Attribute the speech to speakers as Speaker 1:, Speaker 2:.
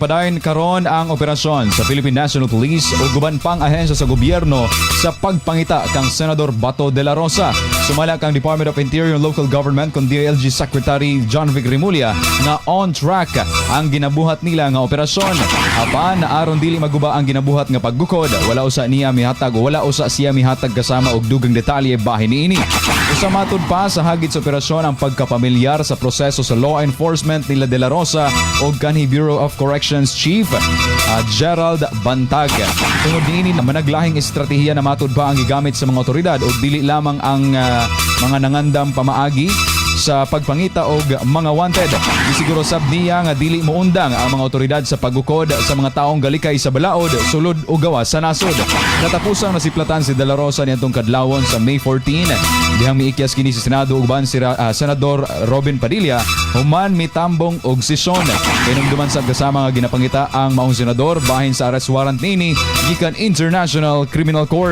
Speaker 1: Padayon karon ang operasyon sa Philippine National Police ug uban pang ahensya sa gobyerno sa pagpangita kang Senador Bato de la Rosa. Sumala kang Department of Interior and Local Government kung DILG Secretary John Vic Remulla nga on track ang ginabuhat nila nga operasyon. Apan aron dili maguba ang ginabuhat nga paggukod, wala usa niya mihatag o wala usa siya mihatag kasama og dugang detalye bahin niini. Usa matud pa sa hagit sa operasyon ang pagkapamilyar sa proseso sa law enforcement nila de la Rosa o kanhi Bureau of Corrections Chief Gerald Bantag. Tungod niini, managlahing estratehiya na matud pa ang gigamit sa mga otoridad ug dili lamang ang mga nangandam pamaagi sa pagpangita og mga wanted. Gisiguro sab niya nga dili moundang ang mga otoridad sa paggukod sa mga taong galikay sa balaod, sulod o gawas sa nasod. Katapusang nasiplatan si De La Rosa niadtong kadlawon sa May 14. Dihang miikyas kini sa Senado uban si Senador Robin Padilla human mitambong og sesyon. Hinumduman sab kasama nga ginapangita ang maong senador bahin sa arrest warrant nini gikan International Criminal Court.